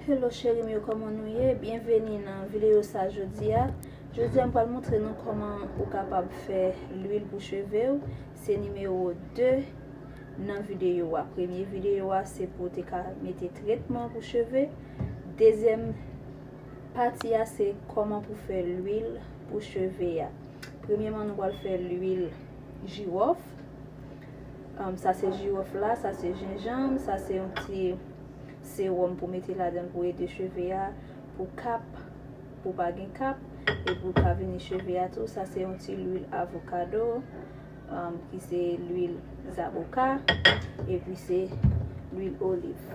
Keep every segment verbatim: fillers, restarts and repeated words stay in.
Hello cheri m yo, kòman nou ye? Byenveni nan videyo sa jodi a. Jodi a m pral montre nou kòman ou kapab fè lwil pou cheve w. Se nimewo de nan videyo a. Premye videyo a se pou w te ka mete tretman pou cheve. Dezyèm pati a se kòman pou fè lwil pou cheve a. Premyèman nou pral fè lwil jiwòf. Um, sa se jiwòf la, sa se jenjanm, sa se yon ti sewòm pou mete ladan l pou ede cheve a, pou kap, pou pa gen kap, e pou ka vini cheve a tou. Sa se yon ti lwil avokado, um, ki se lwil zaboka, epi se lwil oliv.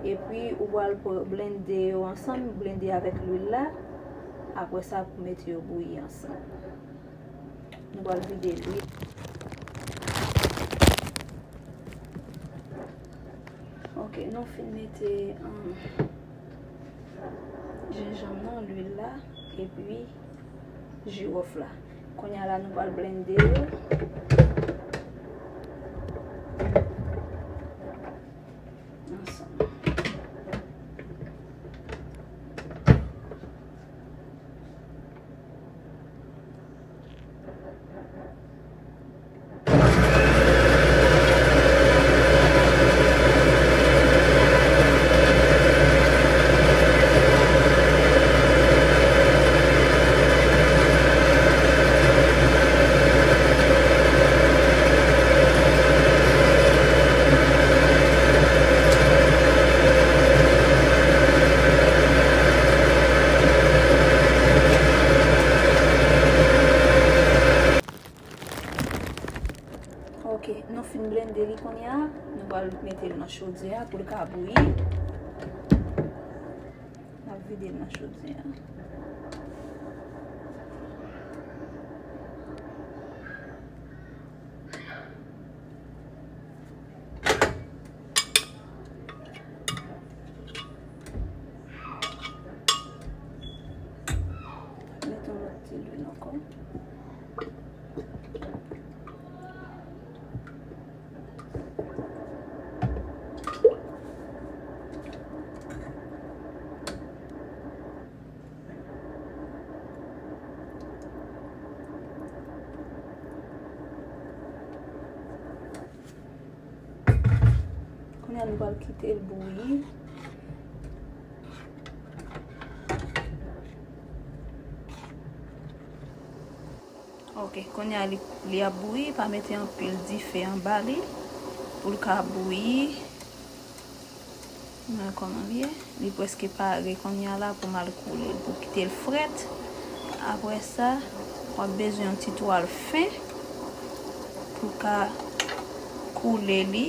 Epi ou pral pr-, blende yo ansanm, blende avèk lwil la. Apre sa, pou mete yo bouyi ansanm. Nou pral vide lwil. Ok, nou fin mete, um, jenjanm nan, lwil la, epi jiwòf la. Kounye a la, nou pral blende yo ansanm. Ok, nou fin blende li kounye a, nou pral mete l nan chodyè a pou l ka bouyi. N ap vide l nan chodyè a. Mete yon lòt ti lwil ankò. Kounye a nou pral kite l bouyi. Ok, kounye a li, li ap bouyi, pa mete anpil dife anba li pou l ka bouyi. Gade kòman l ye. Li prèske pare kounye a la pou m al koule l, pou kite l frèt. Apre sa, w ap bezwen yon ti twal fen pou ka koule li,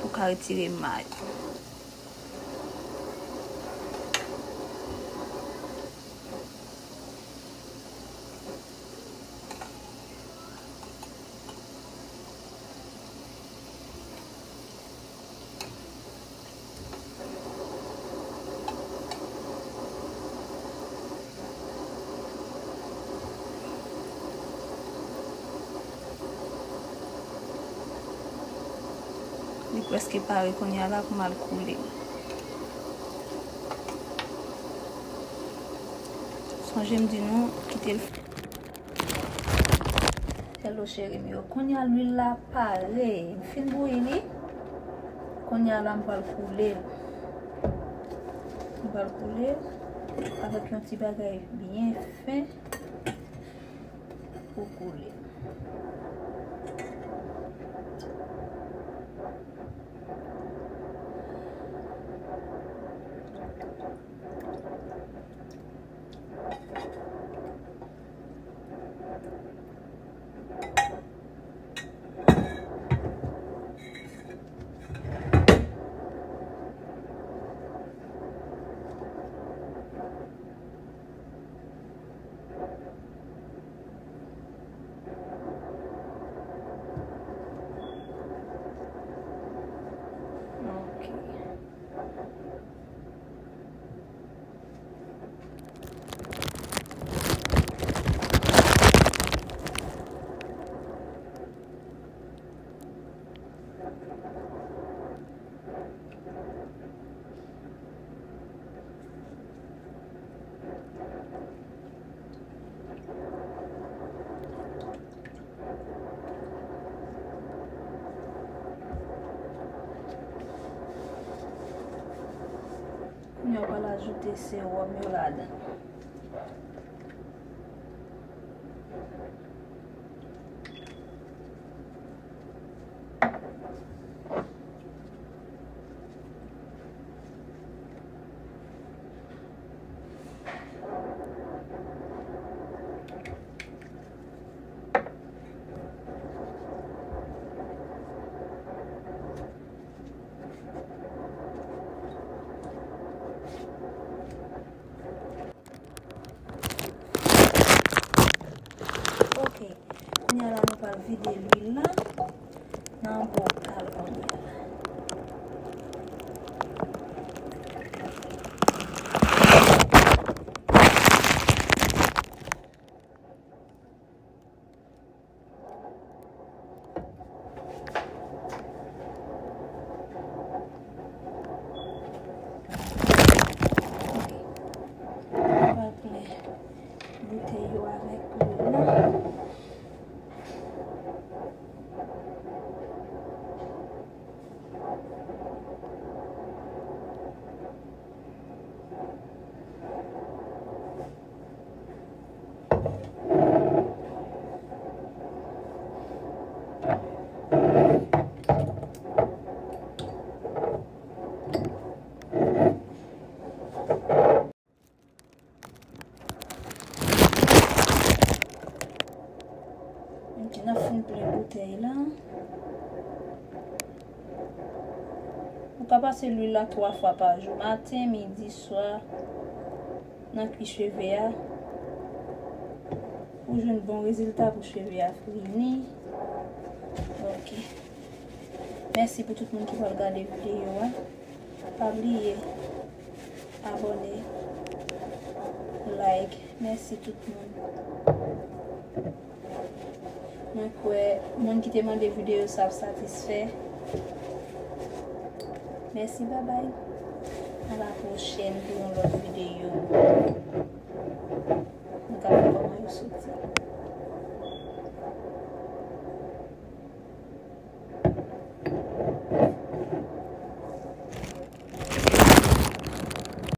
pou ka retire may. Li prèske pare kounye a la pou m al koule l. Sonje m di nou, kite l. Hello cheri m yo. Kounye a lwil la pare. M fin bouyi li. Kounye a la m pral koule l. M pral koule l avèk yon ti bagay byen fen pou koule. Te sewòm yo ladan. Ok. Kounye a la, nou pral vide lwil la nan bokal kounye a la. Mwen pral plen boutèy yo avèk lwil la. Ok, n ap fin plen boutèy la. Ou ka pase lwil la twa fwa pa jou, maten, midi, swa, nan kwi cheve a. Ou jwenn bon rezilta pou cheve a fini. Ok. Mèsi pou tout moun ki pral gade videyo a. Pa bliye abòne, like. Mèsi tout moun. Mwen kwè moun ki te mande videyo sa ap satisfè. Mèsi, babay. A la pwochèn pou yon lòt videyo.